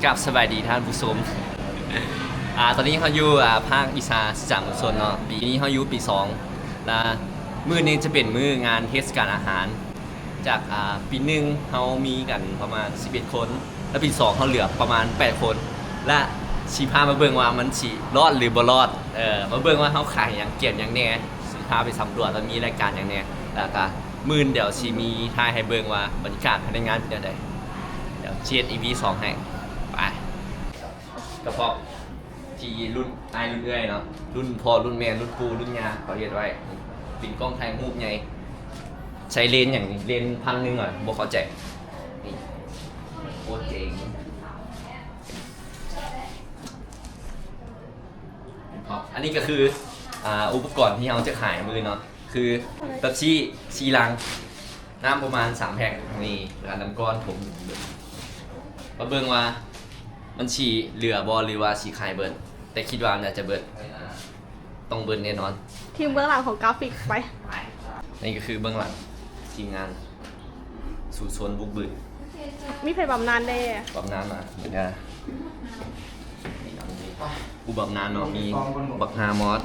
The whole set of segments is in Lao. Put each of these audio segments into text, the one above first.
ກາບສະບາຍດີທ່ານຜູ້ຊົມ ອາ ຕອນນີ້ເຮົາຢູ່ ອາ ພາກວິຊາສື່ສານມວນຊົນເນາະ. ປີນີ້ເຮົາຢູ່ປີສອງ ລະມື້ນີ້ຈະເປັນມື້ງານເທດສະການອາຫານ ຈາກ ອາ ປີໜຶ່ງເຮົາມີກັນປະມານສິບເອັດຄົນ ລະປີສອງເຮົາເຫຼືອປະມານແປດຄົນ ລະຊິພາມາເບິ່ງວ່າມັນຊິລອດຫຼືບໍ່ລອດ. ເອີ ມາເບິ່ງວ່າເຮົາຂາຍຫຍັງ ກຽມຫຍັງແດ່ ຊິພາໄປສຳຫຼວດວ່າມີລາຍການຫຍັງແດ່ ລະກະມື້ອື່ນດຽວຊິມີຖ່າຍໃຫ້ເບິ່ງວ່າບັນຍາກາດພາຍໃນງານເປັນແນວໃດ. ດຽວຊິເຮັດອີພີສອງໃຫ້. ໄປ ກະເພາະທີ່ລຸ້ນອ້າຍລຸ້ນເອື້ອຍເນາະ ລຸ້ນພໍ່ລຸ້ນແມ່ລຸ້ນປູ່ລຸ້ນຍ່າເຂົາເຮັດໄວ້ ເປັນກ້ອງຖ່າຍຮູບໃຫຍ່ ໃຊ້ເລນຫຍັງ ເລນພັນໜຶ່ງ ອະ ບໍ່ເຂົ້າໃຈ. ນີ້ ໂຄດເຈັງ. ອັນນີ້ກະຄື ອາ ອຸປະກອນທີ່ເຮົາຈະຂາຍມື້ອື່ນເນາະ ຄືເປັບຊີສີ່ລັງ ນ້ຳປະມານສາມແພັກ ນີ້ ລະກະນ້ຳກ້ອນຖົງ. ມາເບິ່ງວ່າມັນຊິເຫຼືອບໍ່ ຫຼືວ່າຊິຂາຍເບິດ ແຕ່ຄິດວ່າໜ້າຈະເບິດ ອາ ຕ້ອງເບິດແນ່ນອນ. ທີມເບື້ອງຫຼັງຂອງກຣາຟິກ ໄປ. ນີ້ກະຄືເບື້ອງຫຼັງທີມງານສູ້ຊົນບຸກບືດ. ມີໃຜບຳນານແດ່? ບຳນານມາເບິ່ງເດີ. ຜູ້ບຳນານເນາະ ມີບັກຮາມອດ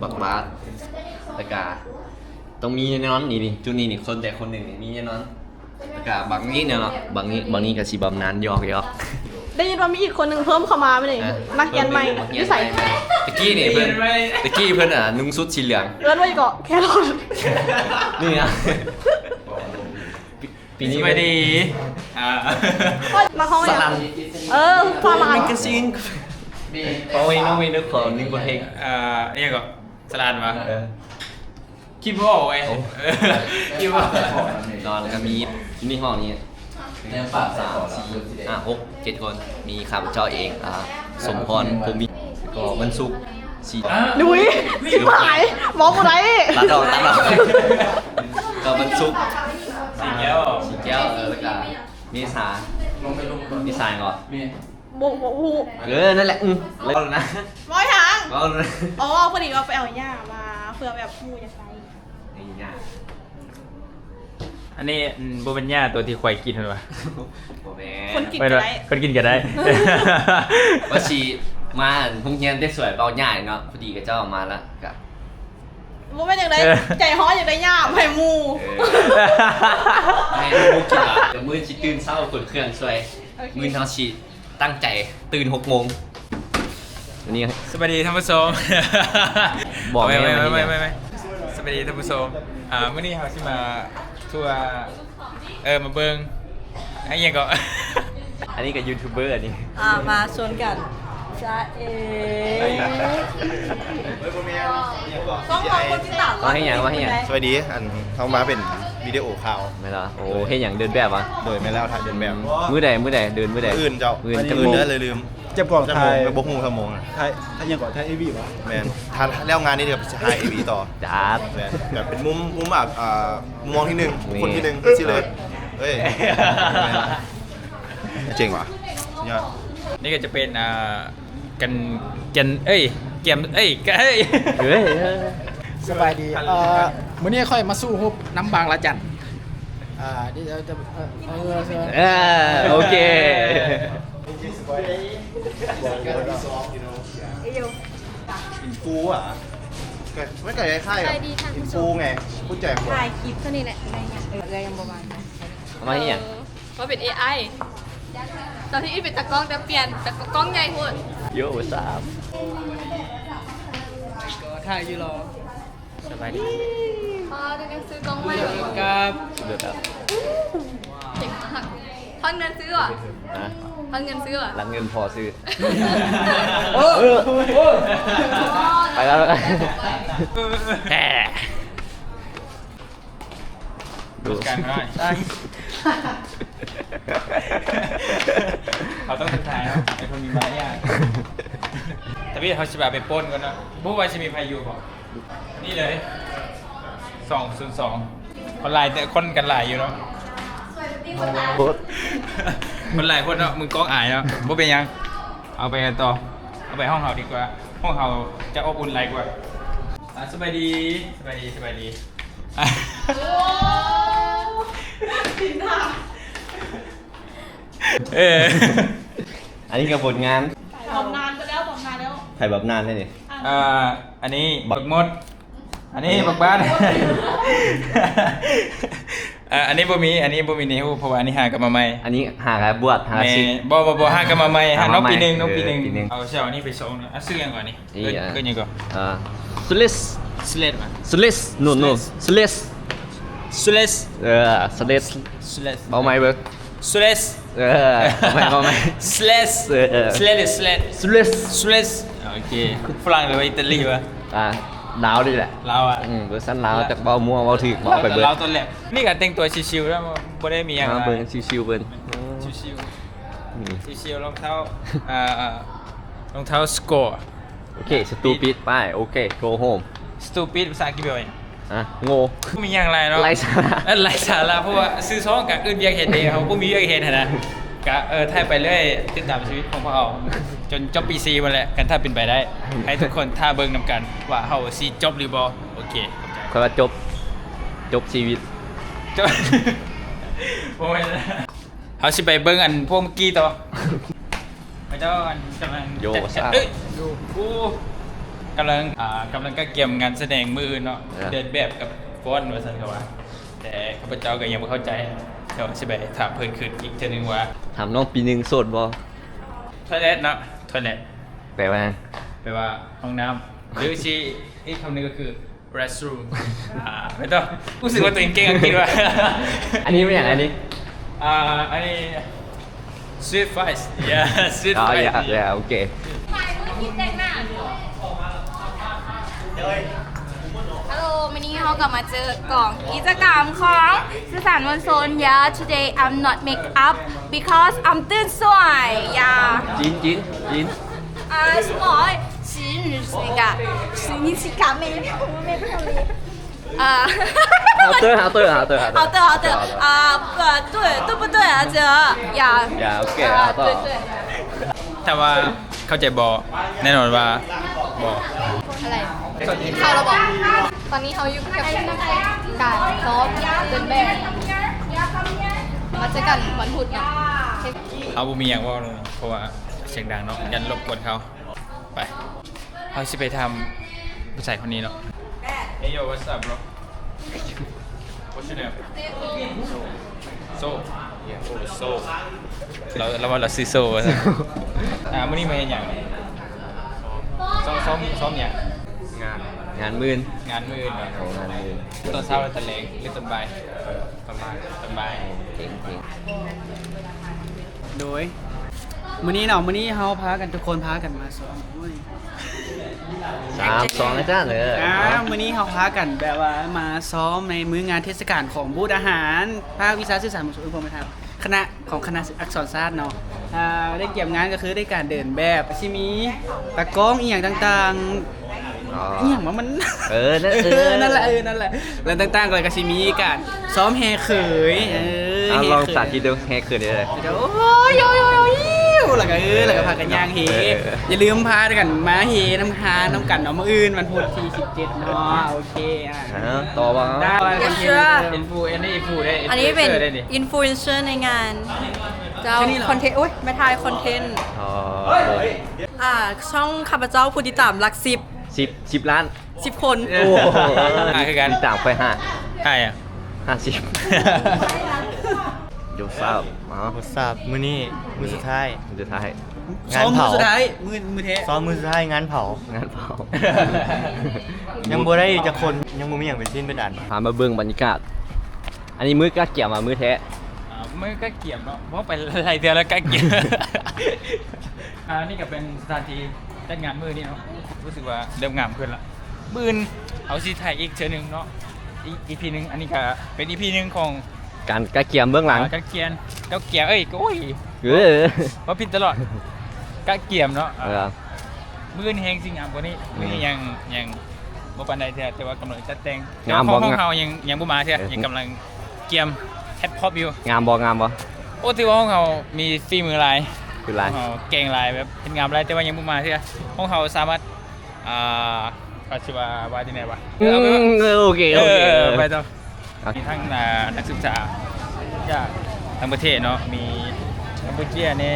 ບັກບາດ ລະກະຕ້ອງມີແນ່ນອນ. ນີ້ ນີ້ ຈຸດນີ້ນີ້ ຄົນໃດຄົນໜຶ່ງນີ້ມີແນ່ນອນ. ລະກະບັກນີ້ເນາະ ບັກນີ້ ບັກນີ້ກະຊິບຳນານ ຢອກໆ. ໄດ້ຍິນວ່າມີອີກຄົນໜຶ່ງເພີ່ມເຂົ້າມາມື້ນີ້ ຮະ? ນັກຮຽນໃໝ່ ນັກຮຽນໃໝ່ຢູ່ໃສ? ຕະກີ້ນີ້ເພິ່ນ ຕະກີ້ເພິ່ນ ອາ ນຸ່ງຊຸດສີເຫຼືອງ ເອີ້ນວ່າຫຍັງເກາະ ແຄຣອດ. ນີ້ນະ ປີນີ້ ສະບາຍດີ ອ່າ ມາຫ້ອງຫຍັງ? ສະຫຼັນ ເອີ ສະຫຼັນ ແມກກາຊີນ. ຂໍເພງ ນ້ອງເພງເດີ ຂໍໜຶ່ງບົດເພງ. ເອີ ອີຫຍັງເກາະ? ສະຫຼັນຫວາ? ເອີ ຄິດບໍ່ອອກເວີຍ. ໂອ້ ເອີ ຄິດບໍ່ອອກ. ນອນກະມີ ມີຫ້ອງນີ້ ໜຶ່ງ ສອງ ສາມ ສີ່ ຫ້າ ຫົກ ເຈັດຄົນ ມີຂ້າພະເຈົ້າເອງ ອາ ສົມພອນ ພົມມີ ກະວັນສຸກ ສີ່ ດຸຍ ຊິບຫາຍ ເວົ້າບໍ່ໄດ້ ຕັດອອກ ຕັດອອກ. ກະວັນສຸກ ສີ່ແກ້ວ ສີ່ແກ້ວ ເອີ ລະກະເມສາ ເມສາຫຍັງເກາະ? ບໍ່ ບໍ່ຮູ້. ເອີ ນັ້ນແຫຼະ ອື ເວົ້າແລ້ວນະ ເວົ້າຫຍັງ? ເວົ້າແລ້ວນະ. ອໍ ພໍດີວ່າໄປເອົາຫຍ້າມາ ເພື່ອແບບໝູ່ຢາກໄດ້ ນີ້ຫຍ້າ. ອັນນີ້ ອືມ ບໍ່ແມ່ນຫຍ້າໂຕທີ່ຄວາຍກິນຫັ້ນຫວາ? ບໍ່ແມ່ນ ຄົນກິນກະໄດ້ ຄົນກິນກະໄດ້. ວ່າຊິມາໂຮງຮຽນແຕ່ສວຍ ເອົາຫຍ້າເນາະ ພໍດີເຂົາເຈົ້າເອົາມາລະ ກະ ບໍ່ແມ່ນຫຍັງໃດ ເອີ ໃຈຮ້ອນຢາກໄດ້ຫຍ້າໃຫ້ໝູ່. ເອີ ໃຫ້ໝູ່ກິນລະ ດຽວມື້ອື່ນຊິຕື່ນເຊົ້າຂົນເຄື່ອງຊ່ວຍ. ໂອເຄ ມື້ອື່ນເຮົາຊິ ຕັ້ງໃຈຕື່ນຫົກໂມງ. ອັນນີ້ ສະບາຍດີທ່ານຜູ້ຊົມ ບອກແມ່ ສະບາຍດີທ່ານຜູ້ຊົມ. ອ່າ ມື້ນີ້ເຮົາຊິມາທົວ ເອີ ມາເບິ່ງ ອີຫຍັງເກາະ? ອັນນີ້ກະຢູທູບເບີ ອັນນີ້ ອ່າ ມາຊວນກັນ ຈາເອ ຕ້ອງເອົາຄົນຕິດຕາມ ມາເຮັດຫຍັງ? ມາເຮັດຫຍັງ? ສະບາຍດີ ອັນ ເຮົາມາເປັນວິດີໂອຂ່າວ. ແມ່ນລະ. ໂອ້ ເຮັດຫຍັງ? ເດີນແບບຫວາ? ໂດຍ ແມ່ນແລ້ວ ຖ່າຍເດີນແບບ. ມື້ໃດ? ມື້ໃດ? ເດີນມື້ໃດ? ມື້ອື່ນເຈົ້າ. ມື້ອື່ນຈັກໂມງ? ເດີນເດີນເລີຍ ລືມ. ຈັກໂມງ? ຈັກໂມງ? ບໍ່ຮູ້ ຈັກໂມງນະ. ຖ່າຍ ຖ່າຍຫຍັງເກາະ? ຖ່າຍເອັມວີຫວາ? ແມ່ນ ຖ້າແລ້ວງານນີ້ກະຊິຖ່າຍເອັມວີຕໍ່. ຈັດ. ແມ່ນ ແບບເປັນມຸມ ມຸມແບບ ອ່າ ມຸມມອງທີໜຶ່ງ ນີ້ ຄົນທີໜຶ່ງ ຈັ່ງຊີ້ເລີຍ. ເອີຍ ເກັ່ງຫວາ? ຍອດ. ນີ້ກະຈະເປັນ ອ່າ ກັນ ກັນ ເອີຍ ກຽມ ເອີຍ ກະ ເອີຍ ເອີຍ. ສະບາຍດີ ເອີ ມື້ນີ້ຂ້ອຍມາສູ້ຮົບນຳບາງລະຈັນ. ອ່າ ດຽວຈະ ເອີ ເອີ ໂອເຄ. ອິນຟູຫວາ? ກະ ມັນກະຄ້າຍໆ ສະບາຍດີທ່ານຜູ້ຊົມ ອິນຟູໄງ ຜູ້ແຈກຂອງ ຖ່າຍຄລິບເທົ່ານີ້ແຫຼະ. ໄດ້ຫຍັງ? ເອີ ເອື້ອຍຍັງບໍ່ວ່າງ. ເອົາມາເຮັດຫຍັງ? ເອີ ວ່າເປັນເອໄອ ຕອນທີ່ອີ່ເປັນຕາກ້ອງ ແຕ່ປ່ຽນ ແຕ່ກ້ອງໃຫຍ່ໂພດ. ໂຢ ສາມ ຖ່າຍຢູ່ຫຼໍ? ສະບາຍດີ. ອໍ ໄດ້ໜັງສືກ້ອງໃໝ່. ຄັບ ເດີຄັບ. ເກັ່ງມາກ. ພາເງິນຊື້ຫວາ? ຮະ? ພາເງິນຊື້ຫວາ? ຫຼັງເງິນພໍຊື້. ເອີ ເອີ ໄປແລ້ວ. ແທ້. ເຮົາຕ້ອງທັກທາຍເນາະ ໃຫ້ເພິ່ນມີມາລະຍາດ. ທຳອິດເຮົາຊິບາໄປປົ້ນກ່ອນເນາະ ບໍ່ຮູ້ວ່າຊິມີໃຜຢູ່ບໍ່. ນີ້ເລີຍ ສອງສູນສອງ. ຄົນຫຼາຍ ແຕ່ຄົນກະຫຼາຍຢູ່ເນາະ. ຄົນຫຼາຍໂພດເນາະ ມຶງກ້ອງອາຍເນາະ. ບໍ່ເປັນຫຍັງ ເອົາໄປກັນຕໍ່ ເອົາໄປຫ້ອງເຮົາດີກວ່າ ຫ້ອງເຮົາຈະອົບອຸ່ນຫຼາຍກວ່າ. ອ່າ ສະບາຍດີ ສະບາຍດີ ສະບາຍດີ. ໂອ້ ເອີ. ອັນນີ້ກໍຜົນງານ ບຳນານໄປແລ້ວ ບຳນານແລ້ວ ໃຜບຳນານໄດ້ນີ້? ອ່າ ອັນນີ້ບັກມົດ ອັນນີ້ບັກບານ ອ່າ ອັນນີ້ບໍ່ມີ ອັນນີ້ບໍ່ມີໃນຮູບ ເພາະວ່າອັນນີ້ຫາກັບມາໃໝ່ ອັນນີ້ຫາກັບບວດ ຫາກັບສິກ ບໍ່ ບໍ່ ບໍ່ ຫາກັບມາໃໝ່ ຫານ້ອງປີໜຶ່ງ ນ້ອງປີໜຶ່ງ ເອີ ປີໜຶ່ງ ເອົາ ເຈົ້າ ອັນນີ້ໄປສົ່ງເນາະ ອ່ະ ຊື່ຫຍັງກ່ອນນີ້? ເອີ້ນ ເອີ້ນຫຍັງກ່ອນ? ອ່າ ສະເລັດ ສະເລັດຫວາ? ສະເລັດ ໂນ ໂນ ສະເລັດ ສະເລັດ ເອີ ສະເລັດ ສະເລັດ ເວົ້າໃໝ່ເບິ່ງ ສະເລັດ ເອີ ເວົ້າໃໝ່ ເວົ້າໃໝ່ ສະເລັດ ເອີ ສະເລັດ ສະເລັດ ສະເລັດ ໂອເຄ ຝຣັ່ງ ຫຼືວ່າອີຕາລີຫວາ? ອ່າ ລາວນີ້ແຫຼະ ລາວ ອະ ອືມ ເວີຊັນລາວ ຈັກເວົ້າມົ້ວເວົ້າຖືກ ເວົ້າໄປເບິ່ງ ລາວຕອນແລກ ນີ້ກໍແຕ່ງຕົວຊິວໆ ແລ້ວ ບໍ່ໄດ້ມີຫຍັງ ອ່າ ຫຼາຍ ເບິ່ງຊິວໆ ເບິ່ງ ຊິວໆ ອືມ ຊິວໆ ລອງເທ້າ ອ່າ ລອງເທ້າສະກອ ໂອເຄ ສະຕູປິດ ໄປ ໂອເຄ ໂກໂຮມ ສະຕູປິດ ພາສາອັງກິດແປວ່າຫຍັງ? ອ່ະ ໂງ່ ບໍ່ມີຫຍັງຫຼາຍເນາະ ໄຮ້ສາລະ ເອີ ໄຮ້ສາລະ ເພາະວ່າຊື່ຊ່ອງກະອຶດວຽກເຮັດເດ້ ເຮົາບໍ່ມີວຽກເຮັດຫັ້ນນະ ກະ ເອີ ຖ່າຍໄປເລື້ອຍ ຕິດຕາມຊີວິດຂອງພວກເຮົາ ຈົນຈົບປີສີ່ພຸ້ນແຫຼະ ຄັນຖ້າເປັນໄປໄດ້ ໃຫ້ທຸກຄົນຖ້າເບິ່ງນຳກັນວ່າເຮົາຊິຈົບຫຼືບໍ່ ໂອເຄ ຂອບໃຈ ຂ້ອຍວ່າຈົບ ຈົບຊີວິດ ຈົບ ບໍ່ແມ່ນ ເຮົາຊິໄປເບິ່ງອັນພວກເມື່ອກີ້ຕໍ່ ເຂົາເຈົ້າອັນກຳລັງ ໂຢ ເອີຍ ກຳລັງ ອ່າ ກຳລັງກະກຽມງານສະແດງມື້ອື່ນເນາະ ເອີ ເດີນແບບກັບຟ້ອນວ່າຊັ້ນເຂົາວ່າ ແຕ່ຂ້າພະເຈົ້າກໍຍັງບໍ່ເຂົ້າໃຈ ດຽວຊິໄປຖາມເພິ່ນຄືນອີກເທື່ອໜຶ່ງວ່າ ຖາມນ້ອງປີໜຶ່ງໂສດບໍ່? ທອຍເລັດເນາະ ທອຍເລັດ ແປວ່າຫຍັງ? ແປວ່າຫ້ອງນ້ຳ ຫຼືຊິອີກຄຳໜຶ່ງກໍຄື restroom ອ່າ ແມ່ນຕ້ອງ ຮູ້ສຶກວ່າຕົວເອງເກັ່ງອັງກິດວ່າ ອັນນີ້ແມ່ນຫຍັງ ອັນນີ້? ອ່າ ອັນນີ້ sweet fries yeah sweet fries ໂອເຄ Hello ມື້ນີ້ເຮົາກໍມາເຈີກອງກິດຈະກຳຂອງສື່ສານມວນຊົນ Yeah today I'm not make up because I'm ຕື່ນສວຍ Yeah ຈີນ ຈີນ ຈີນ 啊，什么？十日那个，十日那个，没，没，没，没。呃，好的，好的，好的，好的，好的，好的，好的。啊，不对，对不对啊？这，呀，呀，OK，啊，好的。对，对。 ຖາມວ່າເຂົ້າໃຈບໍ່? ແນ່ນອນວ່າບໍ່. ອະໄລ? ກິນເຂົ້າແລ້ວບໍ່? ຕອນນີ້ເຮົາຢູ່ກັບການຊ້ອມເດີນແບບ. ມາເຈີກັນວັນພຸດເນາະ. ເຮົາບໍ່ມີຫຍັງເວົ້າເລີຍ ເພາະວ່າສຽງດັງເນາະ ຢ້ານລົບກວນເຂົາ. ໄປ ເຮົາຊິໄປຖາມຜູ້ຊາຍຄົນນີ້ເນາະ. Hey yo, what's up, bro? What's your name? So. So. Yeah, so. ລາວ ລາວວ່າລາວຊື່ໂຊວ່າຊັ້ນ. ອ່າ ມື້ນີ້ມາເຮັດຫຍັງ? ຊ້ອມ ຊ້ອມ ຊ້ອມຫຍັງ? ງານ ງານມື້ອື່ນ ງານມື້ອື່ນເນາະ. ໂອ້ ງານມື້ອື່ນ. ຕອນເຊົ້າ ຫຼື ຕອນແລງ ຫຼື ຕອນບ່າຍ? ຕອນບ່າຍ ຕອນບ່າຍ. ເກັ່ງ ເກັ່ງ. ໂດຍ ມື້ນີ້ເນາະ ມື້ນີ້ເຮົາພາກັນ ທຸກຄົນພາກັນມາຊ້ອມ. ໂອ້ຍ ສາມ ສອງ ອາຈານ ເອີ ອ່າ ມື້ນີ້ເຮົາພາກັນແບບວ່າມາຊ້ອມໃນມື້ງານເທດສະການຂອງບູດອາຫານ ພາກວິຊາສື່ສານມວນຊົນ ຄະນະຂອງຄະນະອັກສອນສາດເນາະ. ອ່າ ໄດ້ກຽມງານກໍຄືໄດ້ການເດີນແບບ ຊິມີຕາກ້ອງອີ່ຫຍັງຕ່າງໆ. ອໍ ອີ່ຫຍັງວະ ມັນ ເອີ ນັ້ນ ເອີ ເອີ ນັ້ນແຫຼະ ເອີ ນັ້ນແຫຼະ ແລ້ວຕ່າງໆ ກໍ ກໍຊິມີການຊ້ອມແຫ່ເຂີຍ. ເອີ ເອົາ ແຫ່ເຂີຍ ລອງສາທິດດູ ແຫ່ເຂີຍໄດ້ເລີຍ. ໂອ້ຍ ໂອ້ຍ ໂອ້ຍ ໂອ້ຍ ແລ້ວກໍ ເອີ ແລ້ວກໍພາກັນຍ່າງເຮ. ເອີ ເອີ ຢ່າລືມພາກັນມາເຮນຳ ຮານຳກັນເນາະ ມື້ອື່ນວັນພຸດທີສິບເຈັດເນາະ. ໂອເຄ ອ່າ ເອົາ ຕໍ່ວ່າ Yes sir. ອິນຟູ ອັນນີ້ອິນຟູເດ້ ອັນນີ້ເປັນອິນຟູເອັນເຊີໃນງານ ເຈົ້າ ຄອນເທັນ ໂອ້ຍ ແມ່ຖ່າຍຄອນເທັນ. ອໍ ອ່າ ຊ່ອງຂ້າພະເຈົ້າຜູ້ຕິດຕາມຫຼັກສິບ ສິບ ສິບລ້ານ ສິບຄົນ. ໂອ້ ອ່າ ຄືກັນ ຕິດຕາມຂ້ອຍຫ້າ ໃຫ້ອະ ຫ້າສິບ. ໂຢ ຊາບ ເອົາ ຊາບ ມື້ນີ້ມື້ສຸດທ້າຍ ມື້ສຸດທ້າຍ ງານເຜົາ ຊ້ອມມື້ສຸດທ້າຍ ມື້ ມື້ແທ້ ຊ້ອມມື້ສຸດທ້າຍ ງານເຜົາ ງານເຜົາ. ຍັງບໍ່ໄດ້ຈັກຄົນ ຍັງບໍ່ມີຫຍັງເປັນຊິ້ນເປັນອັນ. ພາມາເບິ່ງບັນຍາກາດ ອັນນີ້ມື້ກະກຽມຫວາ ມື້ແທ້? ອ່າ ມື້ກະກຽມເນາະ ເວົ້າໄປຫຼາຍເທື່ອແລ້ວ ກະກຽມ. ອ່າ ນີ້ກໍເປັນສະຖານທີ່ຈັດງານມື້ນີ້ເນາະ ຮູ້ສຶກວ່າເລີ່ມງາມຂຶ້ນລະ. ມື້ອື່ນເຮົາຊິຖ່າຍອີກເທື່ອໜຶ່ງເນາະ ອີກອີພີໜຶ່ງ. ອັນນີ້ກໍເປັນອີພີໜຶ່ງຂອງການກະກຽມເບື້ອງຫຼັງ ກະກຽມ ກະກຽມ ເອີຍ ໂອ້ຍ ເອີ ເວົ້າຜິດຕະຫຼອດ ກະກຽມເນາະ. ເອີ ມື້ອື່ນແຮງຊິງາມກວ່ານີ້ ມື້ນີ້ຍັງ ຍັງບໍ່ປານໃດເທື່ອ ແຕ່ວ່າກຳລັງຈັດແຕ່ງ. ງາມບໍ່? ແຕ່ວ່າຂອງເຮົາຍັງ ຍັງບໍ່ມາເທື່ອ ຍັງກຳລັງກຽມແຮັດພັອບຢູ່. ງາມບໍ່? ງາມບໍ່? ໂອ້ ຖືວ່າຂອງເຮົາມີຝີມືຫຼາຍ ຄືຫຼາຍ ຂອງເຮົາເກັ່ງຫຼາຍ ແບບເຮັດງາມຫຼາຍ ແຕ່ວ່າຍັງບໍ່ມາເທື່ອ. ຂອງເຮົາສາມາດ ອ່າ ກໍຊິວ່າ ວ່າຈັ່ງໃດວະ? ອືມ ເອີ ເອີ ໂອເຄ ເອີ ໂອເຄ ເອີ ໄປຕໍ່. ອ່ະ ມີທັງ ອ່າ ນັກສຶກສາຈາກຕ່າງປະເທດເນາະ ມີກຳປູເຈຍແດ່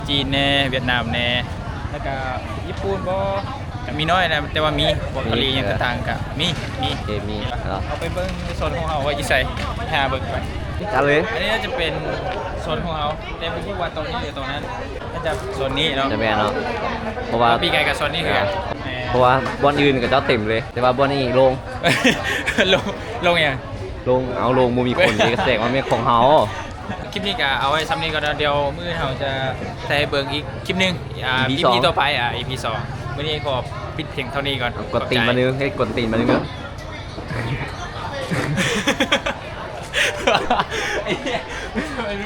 ຈີນແດ່ ຫວຽດນາມແດ່ ແລ້ວກະຍີ່ປຸ່ນບໍ່ ກະມີນ້ອຍນະ ແຕ່ວ່າມີ ພວກເກົາຫຼີຫຍັງຕ່າງໆກະມີ ມີ ໂອເຄ ມີເນາະ ເຮົາໄປເບິ່ງໂຊນຂອງເຮົາວ່າຢູ່ໃສ ໄປຫາເບິ່ງໄປ ຈັດເລີຍ ອັນນີ້ໜ້າຈະເປັນໂຊນຂອງເຮົາ ແຕ່ບໍ່ຮູ້ວ່າໂຕນີ້ຫຼືໂຕນັ້ນ ໜ້າຈະໂຊນນີ້ເນາະ ຈະແມ່ນເນາະ ເພາະວ່າ ປີກາຍກະໂຊນນີ້ຄືກັນ ອ່າ ແມ່ນ ເພາະວ່າບ່ອນອື່ນເຂົາເຈົ້າເຕັມເລີຍ ແຕ່ວ່າບ່ອນນີ້ໂລ່ງ ໂລ່ງ ໂລ່ງຫຍັງ? ໂລ່ງ ເອົາ ໂລ່ງບໍ່ມີຄົນເດ ກະແສດງວ່າແມ່ນຂອງເຮົາ. ຄລິບນີ້ກະເອົາໄວ້ຊ່ຳນີ້ກ່ອນເນາະ ດຽວມື້ອື່ນເຮົາຈະໃສ່ໃຫ້ເບິ່ງອີກຄລິບໜຶ່ງ ອ່າ ອີພີ ອີພີສອງ ຕໍ່ໄປ ອ່າ ອີພີສອງ ມື້ນີ້ຂໍປິດພຽງເທົ່ານີ້ກ່ອນ ກວນຕີນມາໜຶ່ງ ໃຫ້ກວນຕີນມາໜຶ່ງເດີ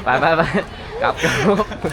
ໄປໆໆ ກັບ ກັບ.